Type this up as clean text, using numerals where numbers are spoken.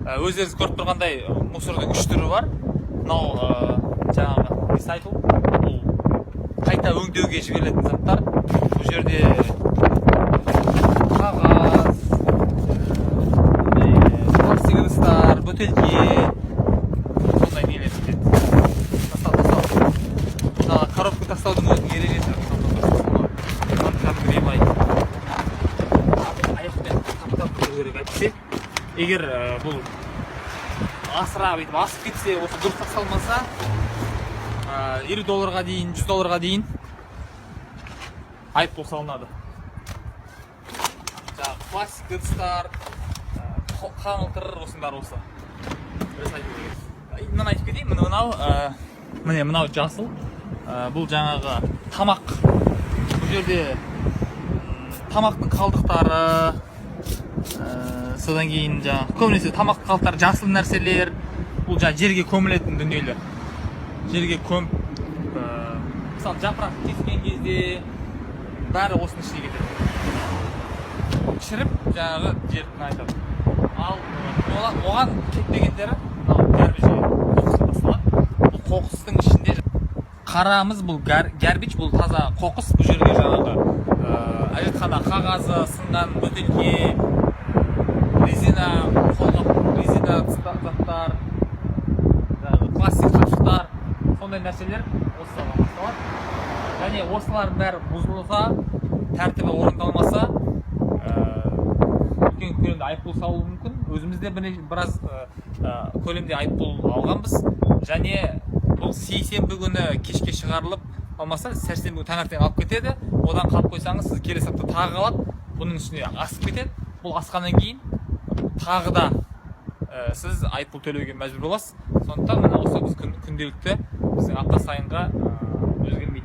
Өздеріңіз көріп тұрғандай, мусордың үш түрі бар. Мынау жаңағы recycle, бұл қайта өңдеуге жіберілетін заттар. Бұл жерде қағаз, пластик ыдыстар, бөтелке, сондай нелер кетеді. Тастау, тастау. Мысалы, коробка тастаудың өзінің ережесі бар. Мысалы, кәдімгідей былай аяқпен таптап тұру керек, әйтпесе егер бұл асыра бүйтіп асып кетсе, осы дұрыс тасталмаса, 50 долларға дейін, 100 долларға дейін айыппұл салынады. Жаңағы пластик ыдыстар, қаңылтыр, осының бәрі осы recycle деген. Мынаны айтып кетейін, міне, мынау, міне, мынау жасыл, бұл жаңағы тамақ. Бұл жерде тамақтың қалдықтары, содан кейін жаңағы көбінесе тамақ қалдықтары, жасыл нәрселер. Бұл жаңағы жерге көмілетін дүниелер. Жерге көміп, мысалы, жапырақ кескен кезде бәрі осының ішіне кетеді, шіріп, жаңағы жерді айтады. Ал оған кетпегендері мынау garbage, қоқысқа тасталады. Бұл қоқыстың ішінде қарамыз, бұл garbage, бұл таза қоқыс. Бұл жерге жаңағы әжетхана қағазы, сынған бөтелке, резина қолғап, резина заттар, жаңағы пластик қапшықтар, сондай нәрселер осы салаға тасталады. Және осылардың бәрі бұзылса, тәртібі орындалмаса, үлкен көлемде айыппұл салуы мүмкін. Өзіміз де біраз көлемде айыппұл алғанбыз. Және бұл сейсенбі күні кешке шығарылып алмаса, сәрсенбі күні таңертең алып кетеді. Одан қалып қойсаңыз, сіз келесі апта тағы қалады. Бұның үстіне асып кетеді. Бұл асқаннан кейін тағы да сіз айыппұл төлеуге мәжбүр боласыз. Сондықтан міне, осы біз күнделікті, біздің апта сайынға өзгермейтін.